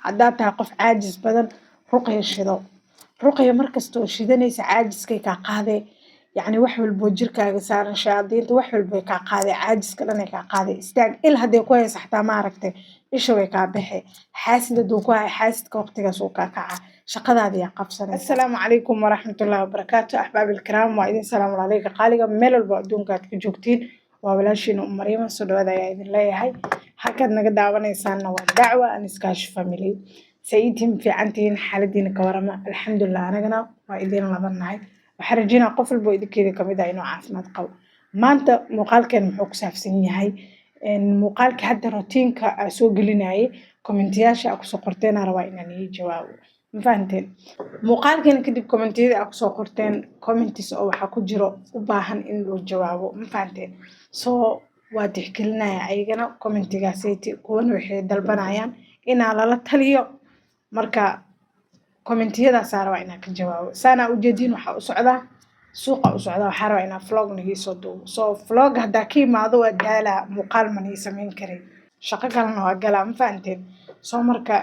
Haddaad tahay qof caajis badan, ruqya shido. Ruqya markasta oo shidanaysa caajiskay kaa qaadee. Yacni wax walboo jirkaaga saaran, shayaadiinta, wax walbay kaa qaadee, caajiska dhan ay kaa qaadee. Istaag, il hadday ku haysa xataa, maaragtay, isha way kaa baxee. Xaasid hadduu ku hayo, xaasidka waqtigaas uu kaa kaca, shaqadaada yaa qabsanaysa. Assalaamu calaykum waraxmatullaahi wabarakaatu. Axbaabi ilkiraam, waa idin salaamu calayka qaaliga meel walba adduunka aad ka joogtiin. Waa walaashiina Umaryama, soo dhawaada ayaa idin leeyahay. Halkaad naga daawanaysaanna waa Dacwa Aniskaash Family. Sa'iidtiin, fiicantihiin? Xaaladiina ka warama? Alxamdulilah, anagana waa idin labannahay. Waxaan rajeynaa qof walba oo idinkeeda kamid ah inuu caafimaad qabo. Maanta muuqaalkeen muxuu ku saabsan yahay? Muuqaalka hadda routine-ka aa soo gelinayay, comment-iyaasha aa kusoo qorteen aa rabaa inaan ii jawaabo. Ma fahanteen? Muuqaalkeena kadib comment-iyada aa kusoo qorteen, comments oo waxaa ku jiro u baahan in loo jawaabo. Ma fahanteen? So waa tixgelinaya ayagana comment-igaaseti. Kuwana waxay dalbanayaan inaa lala taliyo. Marka comment-iyadaasaa rabaa inaan ka jawaabo. Saanaa ujeediin, waxaa u socdaa suuqa u socdaa. Waxaa rabaa inaan vlog nagii soo duubo. So vlog haddaa ka imaado waa daalaa, muuqaal ma nii samayn karin, shaqo kalena waa galaa. Ma fahanteen? So marka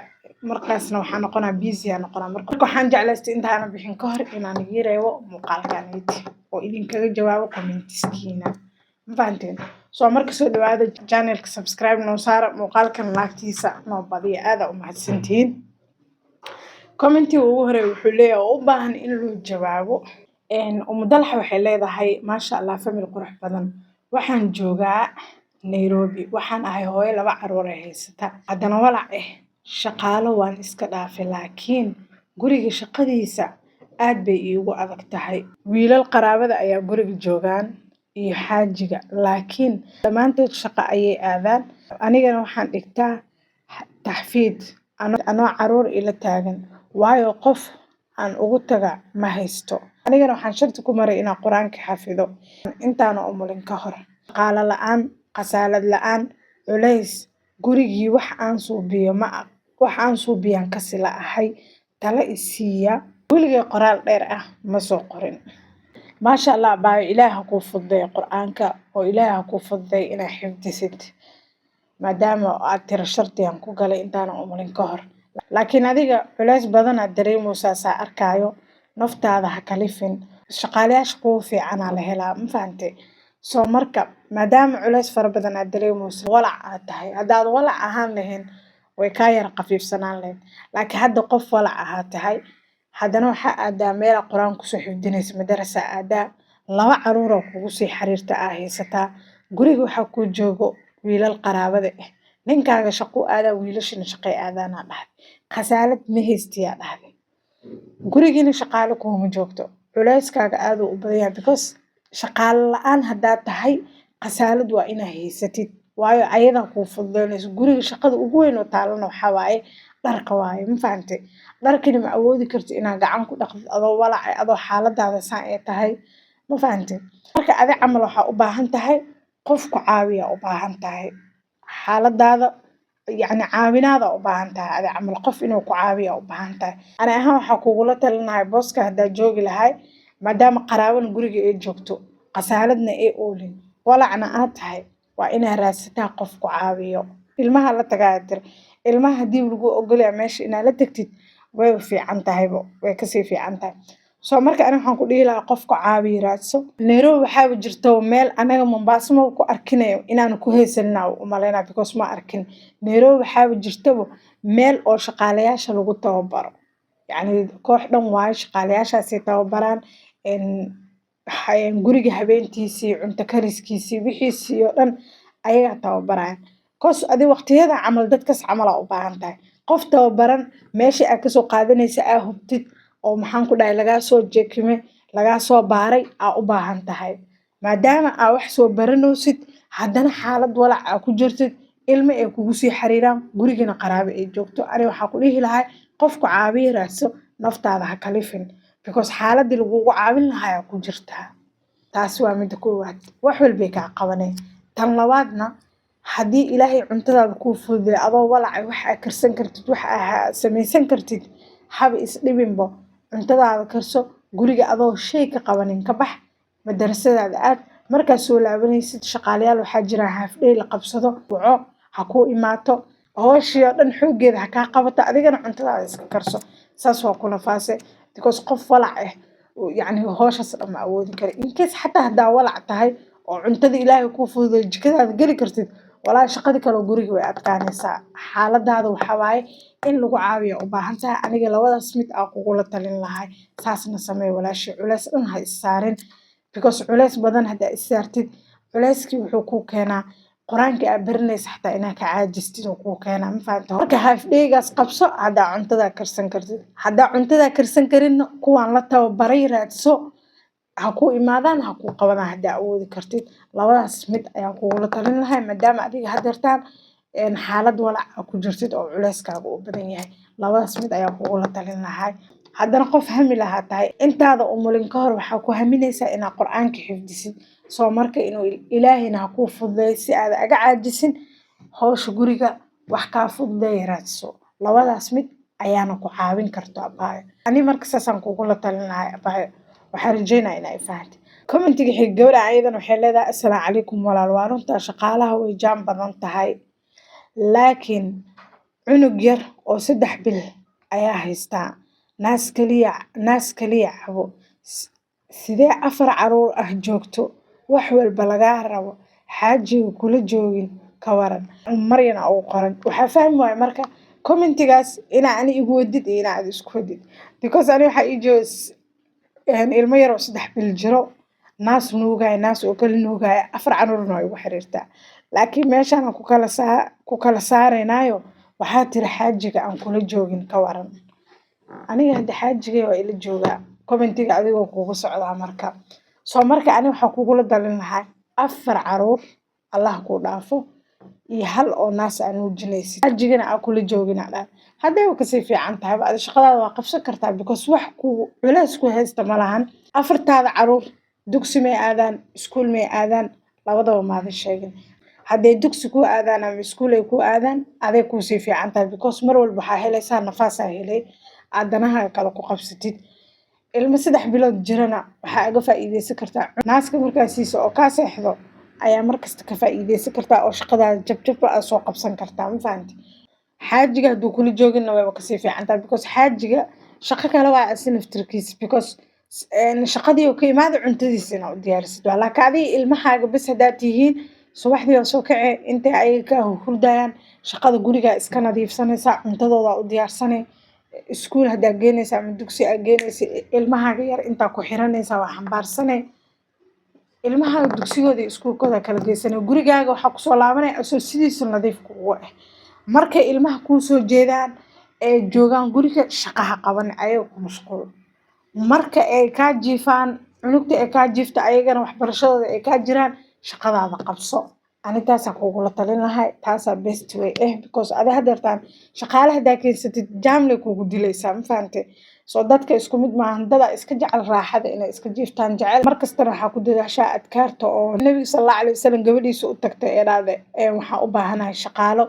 markaasna waxaa noqonaa busy aa noqonaa. Marka waxaan jeclaystay intaana bixin ka hor inaan igii reebo muuqaalkaniti oo idinkaga jawaabo comments-kiina. Ma fahanteen? So marka soo dhawaada, channelka subscribe noo saara, muuqaalkan like-tiisa noo badiya. Aada u mahadsantihiin. Comment-iga ugu horeeya wuxuu leeyahay oo u baahan in loo jawaabo, Umudalxa waxay leedahay: "Maasha Allah, family qurux badan. Waxaan joogaa Nairobi. Waxaan ahay hooyo laba caruur ay haysata, haddana walac ah. Shaqaalo waan iska dhaafay, laakiin guriga shaqadiisa aad bay iigu adag tahay. Wiilal qaraabada ayaa guriga joogaan iyo xaajiga, laakiin dhammaantood shaqo ayay aadaan. Anigana waxaan dhigtaa taxfiid anoo caruur ila taagan, waayo qof aan ugu taga ma haysto. Anigana waxaan sharti ku maray inaan Qur-aanka xafido intaana umulin ka hor. Shaqaalo la-aan, qasaalad la-aan, culays gurigii, wax aan suubiyo ma wax aan suubiyaan kasi la'ahay. Talo i siiya. Weligay qoraal dheer ah ma soo qorin." Maasha Allah, abaayo, Ilaah ha kuu fududeeyo Qur-aanka oo Ilaah ha kuu fududeeyo inaad xifdisid, maadaama aad tiro shardigan ku galay intaanan umulin ka hor. Laakiin adiga culays badan aad dareemeysaa saa arkaayo. Naftaada ha kalifin. Shaqaalayaasha kuwa fiicanaa la helaa. Ma fahantay? So marka maadaama culays fara badan aad dareemeyso, walac aad tahay, haddaad walac ahaan lahayn way kaa yara khafiifsanaan lahayd, laakiin hadda qof walac ahaa tahay. Haddana waxaa aadaa meela Qur-aan kusoo xifdinaysa, madarasa aadaa, laba caruur oo kugu sii xiriirta aa haysataa, guriga waxaa kuu joogo wiilal qaraabada ah, ninkaaga shaqo aadaa, wiilashana shaqay aadaanaa dhahday, khasaalad ma haystiyaa dhahday, gurigiina shaqaale kuuma joogto. Culayskaaga aad uu u badan yahay, because shaqaale la-aan haddaad tahay, khasaalad waa inaa haysatid, waayo ayadaa kuu fududeynayso guriga. Shaqada ugu weyn oo taalana waxaa waaye dharka waaye. Ma fahantay? Dharkani ma awoodi kartid inaad gacan ku dhaqdid adoo walacay, adoo xaaladaada saan ay tahay. Ma fahantay? Marka adi camal waxaa u baahan tahay qof ku caawiya u baahan tahay xaaladaada, yacni caawinaada u baahan tahay. Adi camal qof inuu ku caawiya u baahan tahay. Ani ahaan waxaa kugula talinahay, booska haddaa joogi lahay, maadaama qaraabana guriga ay joogto, khasaaladna ay oolin, walacna aad tahay, waa inaa raadsataa qof ku caawiyo. Ilmaha la tagaa tiri. Ilmaha hadii lagu ogolyahay meesha inaad la tagtid, way fiican tahaybo, way kasii fiican tahay. So marka ani waxaan ku dhihi lahaa, qofka caawiyo raadso. Nairobi waxaaba jirto meel anaga Mombasa maba ku arkinayo inaanu ku haysanina umaleynaa, because ma arkin. Nairobi waxaaba jirtaba meel oo shaqaalayaasha lagu tababaro, yacni koox dhan waayo, shaqaalayaashaasay tababaraan guriga habeentiisii, cunto kariskiisii, wixiisii oo dhan ayagaa tababarayaan. 'Cause adi waqtiyada camal dadkas camal aa u baahan tahay qof tababaran, meesha aad kasoo qaadanaysa aa hubtid oo, maxaan ku dhahay, lagaa soo jeekime, lagaa soo baaray aa u baahan tahay, maadaama aa wax soo baranaysid, haddana xaalad walac aa ku jirtid, ilmo ay kugu sii xariiraan, gurigana qaraabo ay joogto. Ani waxaa ku dhihi lahay, qofku caawiyo raadso, naftaada ha kalifin, because xaaladii lagugu caawin lahaa aa ku jirtaa. Taasi waa midda koowaad, wax walbay kaa qabaneen. Tan labaadna, haddii Ilaahay cuntadaada kuu fududeeyo, adoo walacay wax aa karsan kartid, wax aa samaysan kartid, haba isdhibinbo. Cuntadaada karso, guriga adoo shay ka qabanin ka bax, madarasadaada aad. Markaad soo laabanaysid, shaqaalayaal waxaa jira half day la qabsado, waco, ha kuu imaato. Hooshii oo dhan xooggeeda ha kaa qabato, adigana cuntadaada iska karso. Saas waa ku nafaase, because qof walac ah, yacni, hooshaas dhan ma awoodi kara. In case xataa haddaa walac tahay oo cuntada Ilaahay kuu fududeeyo, jikadaada geli kartid, walaahi shaqadii kale oo guriga way adkaanaysaa. Xaaladaada waxaa waaye in lagu caawiyo u baahan tahay. Aniga labadaas mid aa kugula talin lahay. Saasna samee, walaashii. Culeys dhan ha is saarin, because culeys badan haddaa is saartid, culeyskii wuxuu kuu keenaa Qur-aankii aa baranaysa xataa inaa ka caajistid oo kuu keenaa. Ma fahamta? Marka half daygaas qabso haddaa cuntadaa karsan kartid. Haddaa cuntadaa karsan karinna, kuwaan la tababaray raadso, ha ku imaadaan, ha kuu qabadaan haddaa awoodi kartid. Labadaas mid ayaan kugula talin lahay, maadaama adiga hadeertaan xaalad walac aa ku jirtid oo culeyskaaga uu badan yahay. Labadaas mid ayaan kugula talin lahay. Haddana qof hami lahaa tahay, intaada umulin ka hor waxaa ku haminaysaa inaad Qur-aanka xifdisid. Soo marka inuu Ilaahayna ha kuu fududeeyo si aad aga caajisin howsha guriga, wax kaa fududeeya raadso. Labadaas mid ayaana ku caawin karto, abaayo. Ani marka saasaan kugula talin lahay, abaayo. Waxaan rajeynaya inaa i fahantay. Commentiga xig, gabadha ayadan waxay leedahay: "Assalaamu calaykum walaal, waa runtaa, shaqaalaha way jaan badan tahay, laakiin cunug yar oo 3 bil ayaa haystaa, naas kaliya, naas kaliya cabo. Sidee afar caruur ah joogto, wax walba lagaa rabo, xaajiga kula joogin, ka waran?" Maryana ugu qoran. Waxaa fahmi waaya marka commentigaas inaa ani igu wadid iyo inaa adi isku wadid, because ani waxaa ii jooga ilmo yar oo 3 bil jiro, naas nuugaya, naas oo kala nuugaya, afar caruurna waa igu xiriirtaa. Laakiin meeshaan aan ku kala saaraynaayo, waxaa tiri xaajiga aan kula joogin ka waran. Aniga hadda xaajigay waa ila joogaa. Commentiga adigoo kugu socdaa marka. Soo marka ani waxaa kugula talin lahaa, afar caruur Allah kuu dhaafo iyo hal oo naas aa nuujinaysid, xaajigana aa kula joogin aa dhahay, haddayba kasii fiican tahay adi shaqadaada waa qabsan kartaa, because wax ku culeys ku haysta ma lahan. Afartaada caruur dugsi may aadaan, iskuul may aadaan? Labadaba maadan sheegin. Hadday dugsi ku aadaan ama iskuul ay ku aadaan, aday kuusii fiican tahay, because mar walba waxaa helaysaa nafaasaa helay aad danaha kale ku qabsatid. Ilmo 3 bilood jirana waxaa uga faa'iideysan kartaa naaska markaa siiso oo kaa seexdo ayaa markasta ka faa'iideysan kartaa oo shaqadaada jabjabba aad soo qabsan kartaa. Ma fahanti? Xaajiga hadduu kula jooginna, wayba kasii fiican tahay, because xaajiga shaqo kale waa asi naftirkiisa, because shaqadii oo ka imaada, cuntadiisa inaa u diyaarisid waa. Laakiin adiga ilmahaaga bes haddaad tihiin, subaxdii waa soo kace, intay ayaga ka hurdayaan shaqada gurigaa iska nadiifsanaysaa, cuntadooda u diyaarsanay, iskuul haddaa geenaysa ama dugsi aa geenaysa ilmahaaga yar, intaa ku xiranaysaa, waa xambaarsanay, ilmahaaga dugsigooda iyo iskuulkooda kala geysanay, gurigaaga waxaa kusoo laabanaya asoo sidiisa nadiif kugu ah. Markay ilmaha kuu soo jeedaan ee joogaan guriga, shaqaha qaban, ayaga ku mashquul. Marka ay kaa jiifaan, cunugta ay kaa jiifto, ayagana waxbarashadooda ay kaa jiraan, shaqadaada qabso. Ani taasaa kugula talin lahay, taasaa best way eh, because adi hadeertaan shaqaale haddaa keensatid, jaamlay kugu dilaysaa. Ma fahante? Soo dadka isku mid maahan. Dadaa iska jecel raaxada, inay iska jiiftaan jecel. Markastana waxaa ku dadaashaa adkaarta oo Nabiga sal Allahu alayhi wasalam gabadhiisa u tagtay ee dhahday waxaan u baahanahay shaqaalo,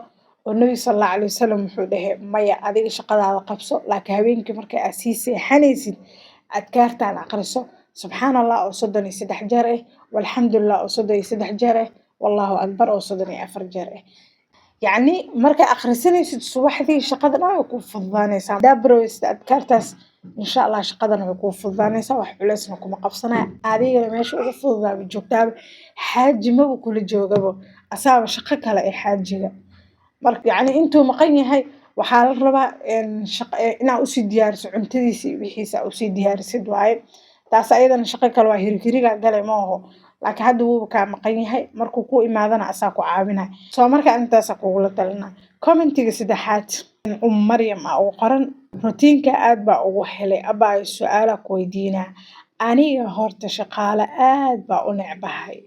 oo Nabiga sal Allahu alayhi wasalam wuxuu dhahay: "Maya, adiga shaqadaada qabso, laakiin habeenkii marka aad sii seexanaysid adkaartaan aqriso: subxaan Allah oo 33 jeer ah, walxamdulilah oo 33 jeer ah, wallahu akbar oo 34 jeer ah." Yacni markaa akhrisanaysid subaxdii, shaqada dhan way kuu fududaanaysaa. Hadaa baroweysid adkaartaas, insha Allah shaqadana way kuu fududaanaysaa, wax culeysna kuma qabsanaya. Adigana meesha ugu fududaaba joogtaaba, xaaji maba kula joogabo, asaaba shaqo kale ee xaajiga. Marka yacni intuu maqan yahay, waxaa la rabaa inaa usii diyaariso cuntadiisa iyo wixiisa usii diyaarisid waaye. Taas ayadana shaqo kale waa, hirhirigaa gale ma aho. Laakiin hadda wuuba kaa maqan yahay, markuu ku imaadana asaa ku caawinaya. Soo marka intaasaa kugula talinaya. Commentiga saddexaad, Um Maryam aa ugu qoran: "Routineka aad baa ugu helay, abaayo. Su-aala ku weydiinaa. Aniga horta shaqaale aad baa u necbahay,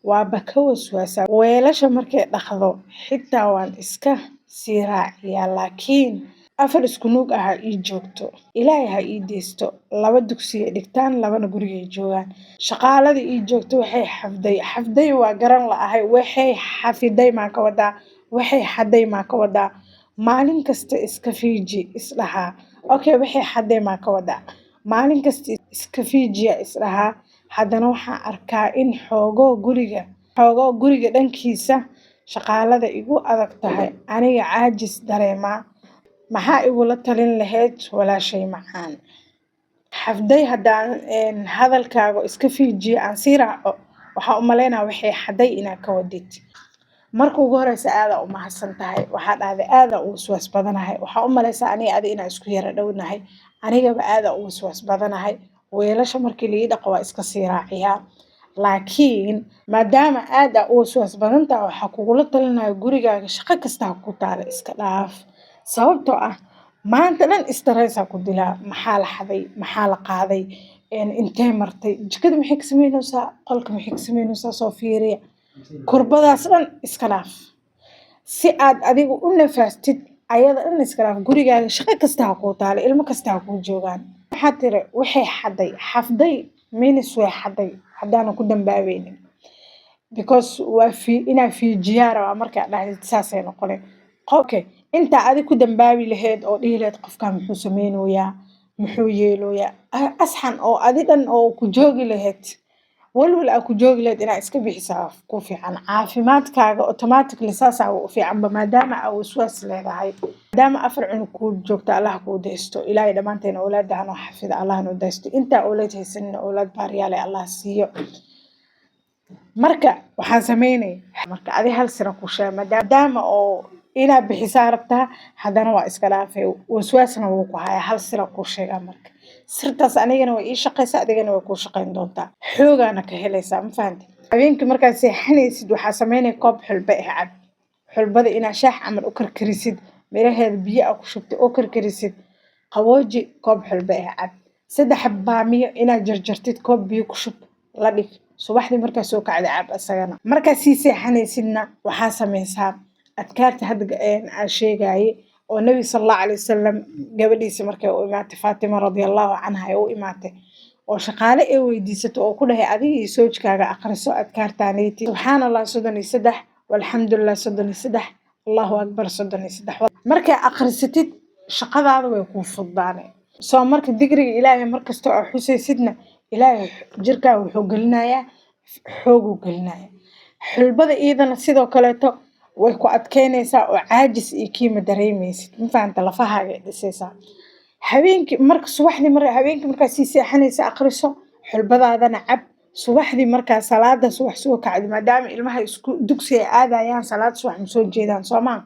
waaba ka waswaasaa. Weelasha markay dhaqdo xitaa waan iska sii raaciyaa, laakiin afar isku nuug ah ha ii joogto, Ilaahay ha ii deysto. Laba dugsigay dhigtaan, labana gurigay joogaan. Shaqaalada ii joogto waxay xafday." Xafday waa garan la'ahay. Waxay xafiday maa ka wadaa? Waxay xaday maa ka wadaa? Maalin kasta iska fiiji isdhahaa. Okay, waxay xaday maa ka wadaa? Maalin kasta iska fiijiya isdhahaa, haddana waxaan arkaa in xoogoo guriga dhankiisa Shaqaalada igu adag tahay, aniga caajis dareemaa. Maxaa igula talin lahayd, walaashay macaan? Xafday, haddaan hadalkaaga iska fiijiyo, aan sii raaco, waxaa u malaynaa waxay xaday inaad ka wadid. Marka ugu horeysa, aadaa u mahadsan tahay. Waxaa dhahday aadaa u waswaas badanahay. Waxaa u malaysaa aniga adi inaan isku yara dhownahay. Anigaba aadaa u waswaas badanahay. Weelasha markii lii dhaqo waa iska sii raaciyaa. Laakiin maadaama aad aa u waswaas badan tahay, waxaa kugula talinaya gurigaaga shaqo kasta ha ku taala, iska dhaaf. Sababtoo ah maanta dhan stress aa ku dilaa. Maxaa la xaday? Maxaa la qaaday? Intee martay? Jikada maxay ka sameynaysaa? Qolka maxay ka sameynaysaa? Soo fiiriya. Kurbadaas dhan iska dhaaf si aad adiga u nafaastid. Ayada dhan iska dhaaf. Gurigaaga shaqo kasta ha kuu taala, ilmo kasta ha kuu joogaan. Waxaa tiri waxay xaday. Xafday means way xaday, haddaanan ku dambaabeynin, because waa fi inaa fiijiyaa rabaa. Markaa dhahdid saasay noqonay. Okay, intaa adig ku dambaabi lahayd oo dhihi lahayd qofkan muxuu sameynoyaa, muxuu yeeloyaa, asxan oo adi dhan oo ku joogi lahayd, walwal aa ku joogi lahayd, inaa iska bixisaa ku fiican. Caafimaadkaaga automatically saasaa u fiicanba, maadaama aa waswaas leedahay, maadaama afar cunug kuu joogto. Allah kuu daysto. Ilaahay dhammaanteen awlaada hanoo xafida, Allah noo daysto. Intaa awlaad haysanina, awlaad baariyaale Allah siiyo. Marka waxaan sameynay, marka adi hal sano ku sheeg, maadaama oo inaad bixisaa rabtaa, haddana waa iska dhaafay, waswaasna wuu ku hayaa. Hal sira kuu sheegaa. Marka sirtaas anigana way ii shaqaysaa, adigana way kuu shaqayn doontaa, xoogaana ka helaysaa. Ma fahanti? Habeenkii markaad seexanaysid, waxaa sameynaya koob xulbe ah cab. Xulbada inaa shaax camal u karkarisid, miraheeda biyo aa ku shubtay oo karkarisid, qabooji, koob xulbe ah cab. Saddex baamiyo inaad jarjartid, koob biyo ku shub, la dhig. Subaxdii markaa soo kacda, cab asagana. Markaa sii seexanaysidna, waxaa sameysaa adkaarta hadda aan sheegaye oo Nabi sala Allahu alayhi wasalam gabadhiisa markay u imaatay, Faatima radiallahu canha ay u imaatay oo shaqaale ay weydiisato, oo ku dhahay adiga iyo soojkaaga aqriso adkaartaanayti: subxaana Allah 33, walxamdulilah 33, Allahu akbar 33. Markaa aqrisatid, shaqadaada way kuu fududaanay. Soo marka dikriga Ilaahay markasta oo xusaysidna, Ilaahay jirkaaga wuxuu gelinayaa xooguu gelinaya. Xulbada iyadana sidoo kaleeto way ku adkeynaysaa oo caajis iyo kiima dareemaysid. Ma fahanta? Lafahaaga ay dhisaysaa. Habeenkii marka, subaxdii mar, habeenkii markaa sii seexanaysa, aqriso, xulbadaadana cab. Subaxdii markaa salaada subax soo kacdi, maadaama ilmaha isku dugsi ay aadayaan, salaada subax ma soo jeedaan? Soo maa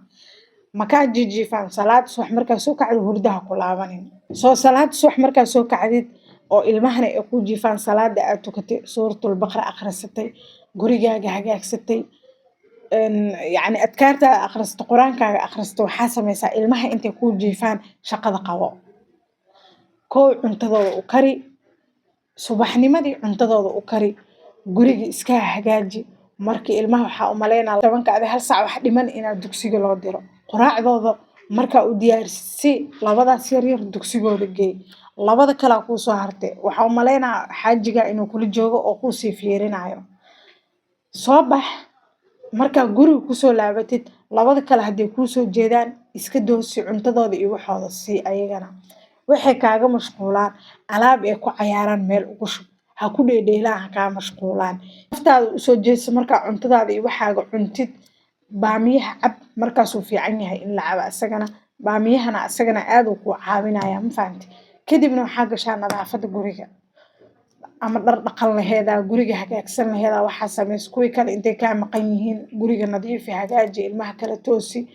makaa jijiifaan? Salaada subax markaa soo kacdi, hurdaha ku laabanin. Soo salaada subax markaa soo kacdid oo ilmahana ay ku jiifaan, salaada aad tukatay, suuratul baqra akhrisatay, gurigaaga hagaagsatay, yacni adkaartaada akhrisato, Qur-aankaaga akhrisato, waxaa sameysaa ilmaha intay kuu jiifaan shaqada qabo. Kow, cuntadooda u kari. Subaxnimadii cuntadooda u kari, guriga iska hagaaji. Markii ilmaha, waxaa umaleynaa 10-ka adi hal saac wax dhiman inaad dugsiga loo diro. Quraacdooda markaa u diyaarisid, si labadaas yar yar dugsigooda geey. Labada kalaa kuusoo hartay, waxaa umaleynaa xaajiga inuu kula joogo oo kuusii fiirinayo. Soo bax. Markaa guriga kusoo laabatid, labada kale hadday kuusoo jeedaan, iska doosi, cuntadooda iyo waxooda sii. Ayagana waxay kaaga mashquulaan, alaab ay ku cayaaraan meel ugu shub, ha ku dheedheelaan, ha kaa mashquulaan. Naftaada usoo jeedso. Markaa cuntadaada iyo waxaaga cuntid, baamiyaha cab. Markaasuu fiican yahay in la cabo asagana. Baamiyahana asagana aad uu kuu caawinaya. Ma fahamti? Kadibna waxaa gashaa nadaafada guriga, ama dhar dhaqan laheedaa, guriga hagaagsan laheedaa. Waxaa sameys kuwii kale intay kaa maqan yihiin. Guriga nadiifi, hagaaji, ilmaha kala toosi.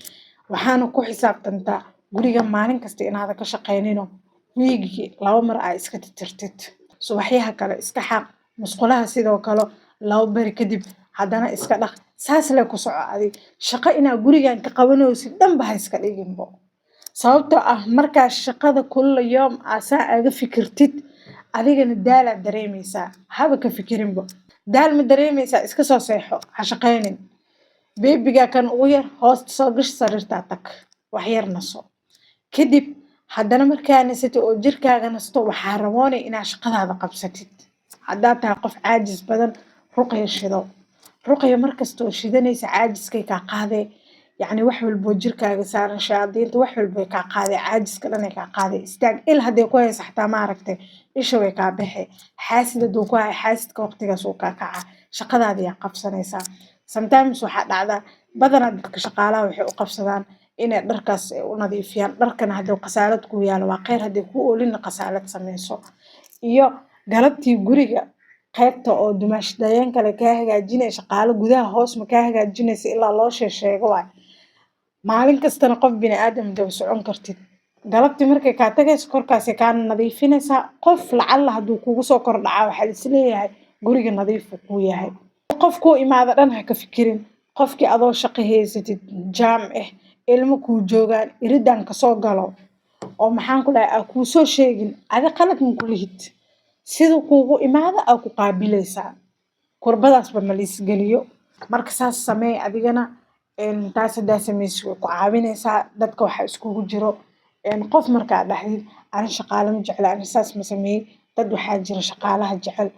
Waxaana ku xisaabtantaa guriga maalin kasta inaadan ka shaqeynino, wiigii laba mar aa iska tirtirtid. Subaxyaha kale iska xaaq. Musqulaha sidoo kale 2 beri kadib haddana iska dhaq. Saas le ku soco. Adig shaqo inaa gurigan ka qabanaysid dhanba ha iska dhiginbo, sababtoo ah markaa shaqada kulla yoom aa saa aaga fikirtid, adigana daalaad dareemeysaa. Haba ka fikirinbo. Daal ma dareemeysaa? Iska soo seexo, ha shaqeynin. Beebigaa kan ugu yar hoosta soo gash, sariirtaa tag, wax yar naso. Kadib haddana markaa nasatid oo jirkaaga nasto, waxaa raboonay inaad shaqadaada qabsatid. Haddaad tahay qof caajis badan, ruqya shido. Ruqya markasta oo shidanaysa, caajiskay kaa qaadee. Yacni wax walboo jirkaaga saaran, shayaadiinta, wax walba way kaa qaadee, caajiska dhan ay kaa qaadee. Istaag. Il hadday ku haysa xataa, ma aragtay, isha way kaa baxee. Xaasid hadduu ku hayo, xaasidka waqtigaas uu kaa kacaa. Shaqadaada yaa qabsanaysaa. Sometimes waxaa dhacdaa Badanaa dadka shaqaalaha waxay u qabsadaan inay dharkaas ay u nadiifiyaan. Dharkana hadduu qasaalad kuu yaalo waa kheyr, haddii kuu oolinna qasaalad sameyso. Iyo galabtii guriga qaybta oo dumaash dayeen kale kaa hagaajinaya, shaqaalo gudaha hoos ma kaa hagaajinaysa ilaa loo sheego waay. Maalin kastana qof bini aadam daba socon kartid. Galabtii markay kaa tagayso korkaasay kaa nadiifinaysaa. Qof lacalla hadduu kugu soo kordhacaa, waxaa isleeyahay guriga nadiif uu kuu yahay. Qof kuu imaada dhan ha ka fikirin. Qofkii adoo shaqo haysatid, jaam ah, ilmo kuu joogaan, iridan kasoo galo oo maxaan ku dhahay aa kuu soo sheegin, adi qalad ma ku lihid. Sida kuugu imaada aa ku qaabilaysaa, kurbadaasba ma la isgeliyo. Marka saas sameey adigana. Taas haddaa sameysid way ku caawinaysaa. Dadka waxaa iskugu jiro qof markaa dhahdid ani shaqaale ma jecla, ani saas ma sameeyey. Dad waxaa jira shaqaalaha jecel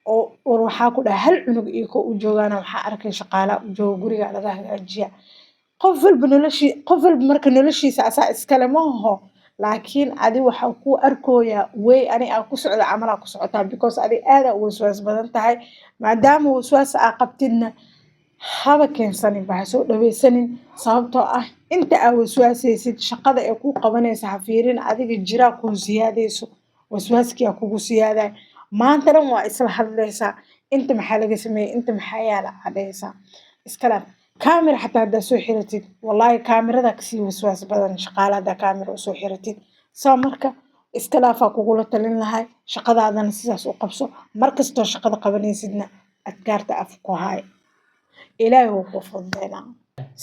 oo war waxaa ku dhahay hal cunug iyakoo u joogaana waxaa arkay shaqaalaha u jooga, guriga laga hagaajiya. Qof walba noloshii, qof walba marka noloshiisa asaa iskale ma aho, laakiin adi waxaa kuu arkooyaa way ani aa ku socda camal aa ku socotaa, because adi aad aa u waswaas badan tahay. Maadaama waswaas aa qabtidna, haba keensanin ba, ha soo dhaweysanin, sababtoo ah inta aa waswaasaysid shaqada ay kuu qabanaysa ha fiirin. Adiga jiraa kuu siyaadayso, waswaaskii aa kugu siyaadaya. Maanta dhan waa isla hadlaysaa: inta maxaa laga sameeyey, inta maxaa yaala aa dhahaysaa. Iska laaf kaamira xataa haddaa soo xiratid, wallaahi kaamirada kasii waswaas badan shaqaale haddaa kaamira usoo xiratid. Soo marka iska dhaafaa kugula talin lahay. Shaqadaadana sidaas u qabso. Markastoo shaqada qabanaysidna adkaarta af ku haay, Ilaahay wuu kuu fududeynaa.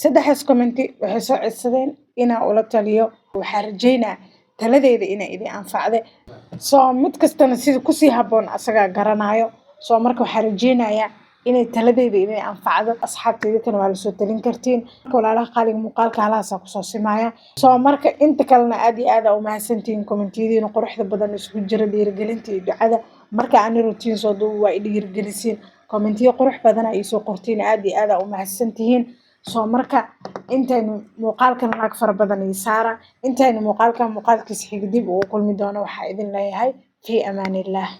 Saddexdaas comment waxay soo codsadeen inaan ula taliyo. Waxaa rajeynaa taladeeda inay idin anfacday. Soo mid kastana sida kusii habboon asagaa garanayo. Soo marka waxaa rajeynayaa inay taladeeda idin anfacdo. Asxaabteyda kana waa lasoo talin kartiin. Walaalaha qaaliga, muuqaalka halahaasaa kusoo simaya. Soo marka inta kalena aad iyo aad aa umahadsantihiin commentiyadiina quruxda badan isugu jira dhiirigelinta iyo ducada. Marka ani routine soo duubo waa i dhiirigelisiin, commentiyo qurux badan aa iisoo qortiin, aad iyo aad aa umahadsantihiin. Soo marka intaynu muuqaalkan laag fara badan ii saara. Intaynu muuqaalkan muuqaalkiisa xiga dib ugu kulmi doono, waxaa idin leeyahay fi amaanillaah.